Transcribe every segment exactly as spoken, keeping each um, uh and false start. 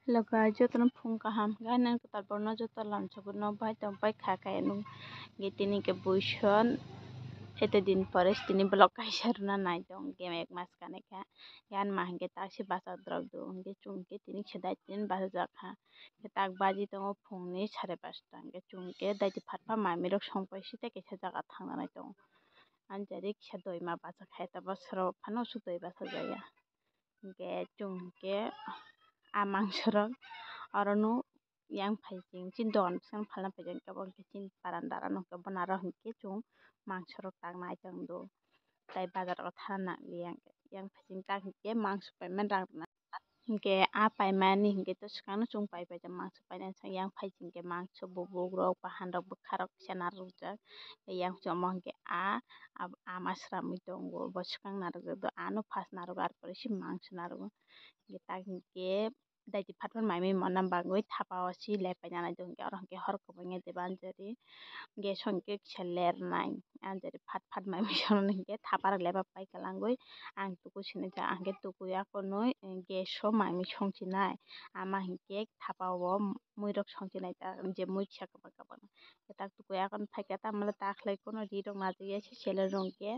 Hello guys, jotono phung kaham. Gai nang kwtal borno joto lamsogo no bai tong pai kha kaya nung. Ge tini ke buison. Ete din pore tini vlog kaisa runa nai tong. Ge ek mas kane kha. Yan ma hingke taksi basa drop do. Hingke chung ke tini sedai tin basa jak kha. Ke tak baji tongo phungni sare pasta. Hingke chung ke daiti phatpha mami rok song pai site kesa jaga thang nai tongo. Anjari kisa doi ma basa khai ta bosoro phano su doi basa jaya. Hingke chung hingke a mangsorok orono yang phai ching chini dogan bwskango phalna phaijak hingke bo hingke chini paranda rok nukha bonaro hingke chung mangsorok tang nai tong do tei bazar o thana nangliya hingke yang phai ching tak hingke mangso paimani rang rwna hingke a paimani hingke to swkangno chung pai paijak mangso painani yang phai ching hingke mangso bubuk rok bahan rok bwkha rok kisa narwkjak. Yang phai omo hingke a ama sramwi tongo bo swkang narwkjak do ano first narwgo arpore se mangso narwgo. Hingke tak hingke daiti phat phat maimui monna bagwi thapa o si lepai nanai do hingke oro hingke hor kwbangya jeba anjari gas o hingke kisa lernai anjari phat phat maimui sono hingke thapa rok lepa pai kwlangwi ang tuku sinijak ang hingke tuku ya konwi gas o maimui songchinai ama hingke thapa o mui rok songchinai je mui kisa kwbang kwbang tak tuku ya kon phaikha tamle ta khlai kono ri rok najagya se sele rok hingke.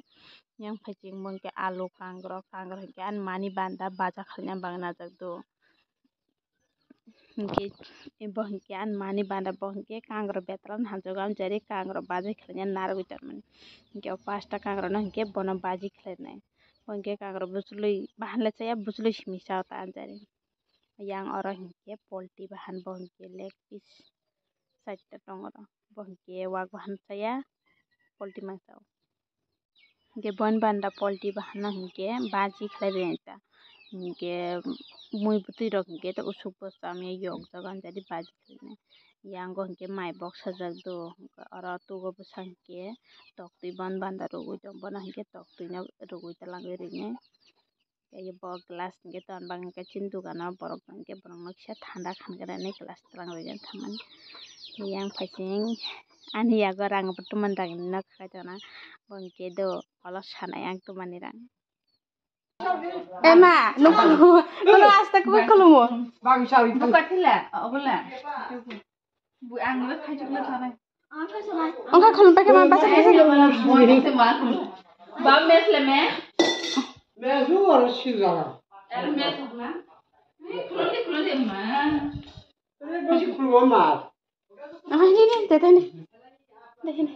Yang phai ching bo hingke alu kangrok, kangrok hingke ani mani banda baja khaina bagwi najak do. Hingke bo hingke ani mani banda bo hingke kangrok betla no hamjago, amjari kangrok baji khaina narwgwi tongmani. Hingke o pasta kangrok no hingke bono baji khlainai. Bo hingke kangrok bujlwi bahan le chaya, bujlwi simi cha o ta amjari. Yang oro hingke polti bahan bo hingke leg piece side ta tongo oro. Bo hingke wak bahan chaya, polti mangsa o. Hingke bon banda polti bahan no hingke baji khlai ri ta. Hingke mui bwtwi rok hingke ta usuk bo chamya yok jago anjari baji khlainai. Yango hingke mai bok sajak do. Oro tugo bwsa hingke toktwi bon banda rwgwi tong bono hingke toktwi no rwgwi twlangwi rinai. Tei bo glass hingke ton bangkhe chini dogano borok hingke borokno kisa thanda khangrani glass twlang rwgwi tongmani. Yang phai ching ani yago rang bo twmani rang no khakai tongna bo hingke do olo sana yang twmani rang. Ema, nung khulumo, nung asta kok khulumo. Buka thila, ogola. Bu ang le khai chukla sana. Ongkha khulum paikha ma basa basa. Bam mes le me. Mes bu oro sir jaga. Er mes na. Khulum di khulum di ma. Ore basi khulum ma. Ah, ni ni, tete ni. Deh ni.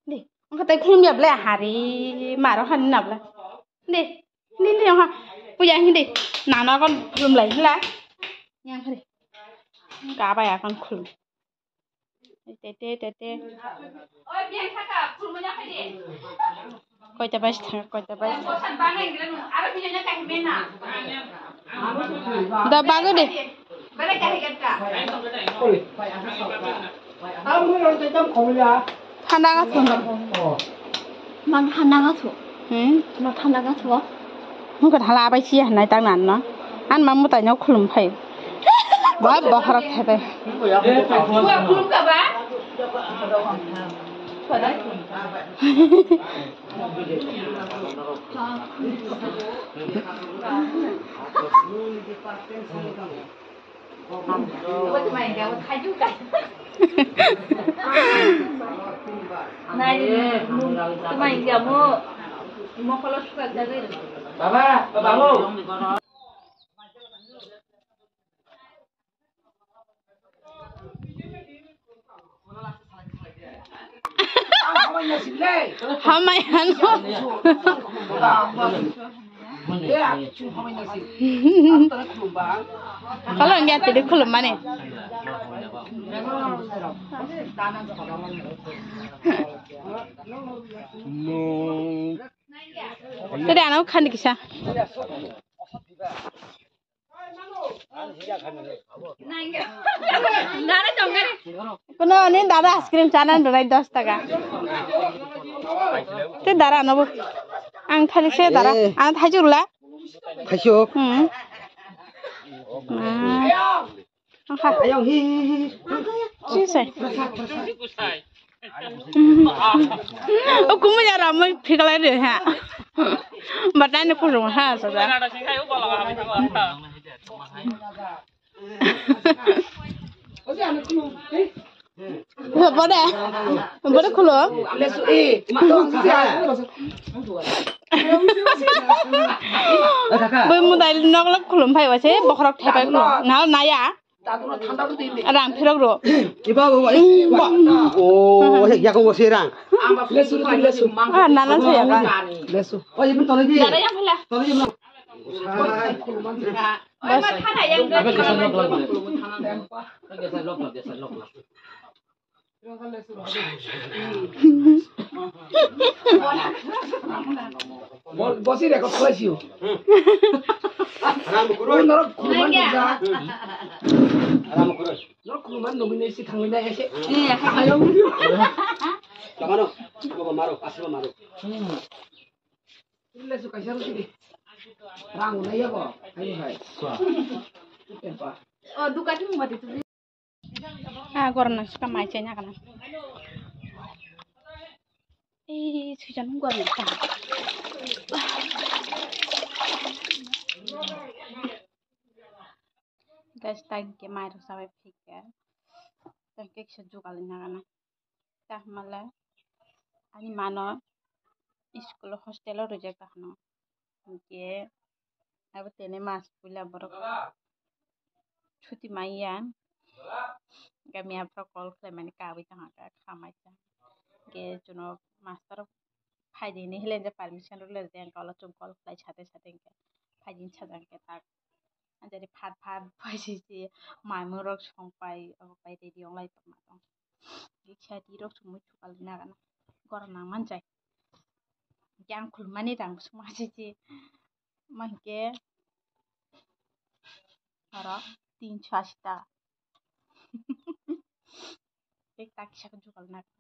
Deh. Ongkha tai khulum ya ble hari maro han na ble. Deh. Ni ni ongkha. Puya ni deh. Nana kon khulum lai la. Yang hari. Ka ba ya kon khulum. Tete, tete. Koita bais thang, koita bais. Da bago de. Thanda ga thang. Mang thanda ga thu. Hmm? Ma thanda ga thu. Hwnkhe hala abai si hanai tak nan no. An ma mutai no khulum phai. Ba bohrok thebe. Khulum ka ba? Baba, baba. Hamai ano. Kalo nge tiri khulum mani. Tiri ano khani kisa. Kono ni dada ice cream chana dodai dos taka. Te dara nobo. Ang thali se dara. Eh. Ang thai churla. Thai chuk. Hmm. Ah. Angkha. Ayang hi hi hi. Sisai. O kumui ya ramui phiklai de ha. Batani kusung ha sada. Bode, bode khulo. Bui mudai nok lok khulum phai wase bokhorok thepai khulo. Na naya. Rang phirok ro. Iba, iba, iba. Oh, ya ko se rang. Ah, nana se ya ka. Lesu. Oh, ibu tole di. Dara yang phala. Tole di. Oi, ma thana yang. Bo-, bosi record khlaisio. Ram kuroi. Norok khulumani nukjak. Ram kuroi. Norok khulumani nugwi nai si thangwi nai ese. Ayo. Kamano, bobo maro, asma maro. Ile su kaisa rusi di. Rang nai yabo. Ayo hai. Epa. Oh, duka thung mati tu. Ah, gorok nang sika mai chai nagana. Eh, suijan gorok nang sika. Guys, thank you, mai rok sabai phika. Thank you, kisa jugal nagana. Tahmale, ani mano school hostel o rwjak tahano. Hinkhe abo tene mas puila borok chuti manya. Hinkhe miya borok call khlaimani kabui tongkha khamai ta. Hinkhe chwngno master phaidi hinwi hilaijak permission rwlaijak hinkhe ulo chwng call khlai sade sade hinkhe phaidi hinwi sajak hinkhe tak. Anjani phat phat phaisisi maimung rok songpai obo pai ready wnglai tongma tong. Kisa tirok chumui chukal nagana. Gorok nang manjai. Yang khulmani rang suma sisi. Mankhe oro tinso asi taka. Ek tak kisa chukal nagana.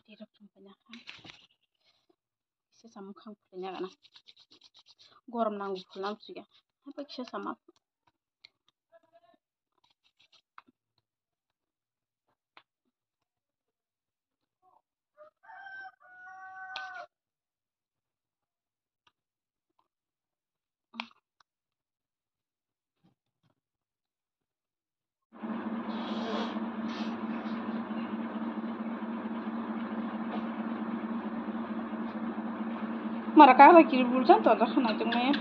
Tirok chumui nagana. Kisa samung khang phulai nagana. Gorom nango phulnam suya. Hapai kisa sama. Mara kagra kiri buljan to da khana tong maya.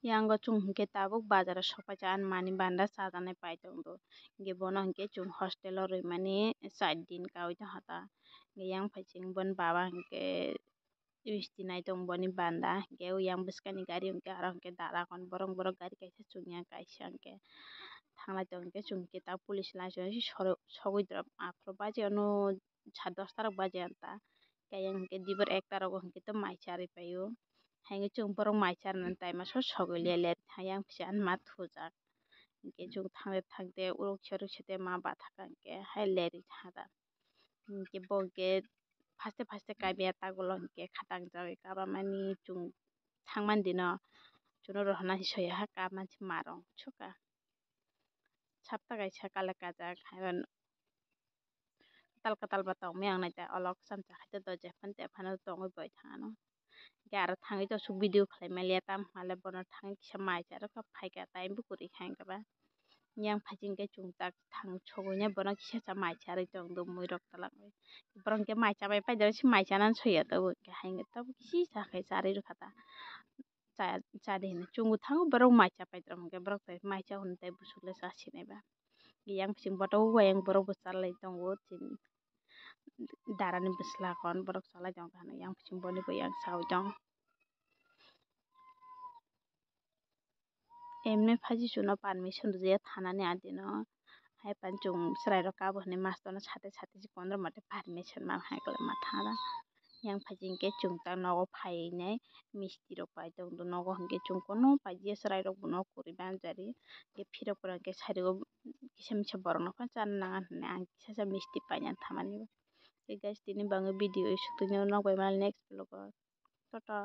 Yango chwng hinkhe tabuk bazaro sokpaisa ani mani banda chajaknai pai tongdo. Hinkhe bono hinkhe chwng hostel o rwimani char din kaui tongkha ta. Hinkhe yang phai chwng boni baba hinkhe misti nai tong boni banda. Hinkhe yang bwskani gari hinkhe aro hinkhe dara kon borok borok gari kaisa chwngya kaisa hinkhe thanglai tong hinkhe chwng hinkhe ta police laisonwi sogwi drop aphuru baji ano. Sa dosta rok baji anta. Khe yang hinkhe dibor ekta rogo hinkhe to mai charwi paio. Haino chwng borok mai charnani time o so sogwi lia lia hai yang pisa ani ma thujak. Hinkhe chwng thangde thangde uruk se uruk se tei ma bathakha hinkhe hai lerwi thangkha. Hinkhe bo hinkhe haste haste kaiya tagulo hinkhe khatang jagwi kabamani chwng thangmani dino chwngno rohorna soya ha kabamani ma rong sukha. Sapta kaisa kale kajak hai kwtal kwtal ba tongmani ang naita olok chamcha hai to dojak phano tei phano tongwi bai thangano. Hinkhe aro thangwi to aswk video khlai manliya, tamo hwnle bono thangwi kisa mai charwkha phaikha time bo kwrwikha hinkhe ba. Yang phai chwng khe chwng tak thang sogwinai bono kisa cha mai charwi tongdo muirok twlangwi. Borok hinkhe mai chabai paidar se mai chanani soya tabuk hinkhe haino tabuk kisa cha khe charwi rwkha ta. Cha, cha di hinwi chwngno thango borok mai cha paidar hinkhe borok tai mai cha hwnwi tai bwswk le cha sinai ba. Yang bising boto o yang borok bo chalai tongo chini darani bwsla kon borok chalai tongkha hinwi yang bising boni bo yang sawi tong. Emne phaji chwngno permission rwjaya thanani adino. Hai phano chwng chwrairok kabo hinwi master no sate sate si kondro mate permission man hai kwlai ma thana. Yang phaji hinkhe chwng ta nogo phainai misti rok pai tongdo nogo hinkhe chwng kono paiya chwrairok bono kwrwi banjari. Hinkhe phirok phano hinkhe side o kisa misa borokno phano chana nang hinwi ang kisa sa misti painani thamani. Tei guys tini bagwi video isuk tini o nokbar mani next vlog o. Tata.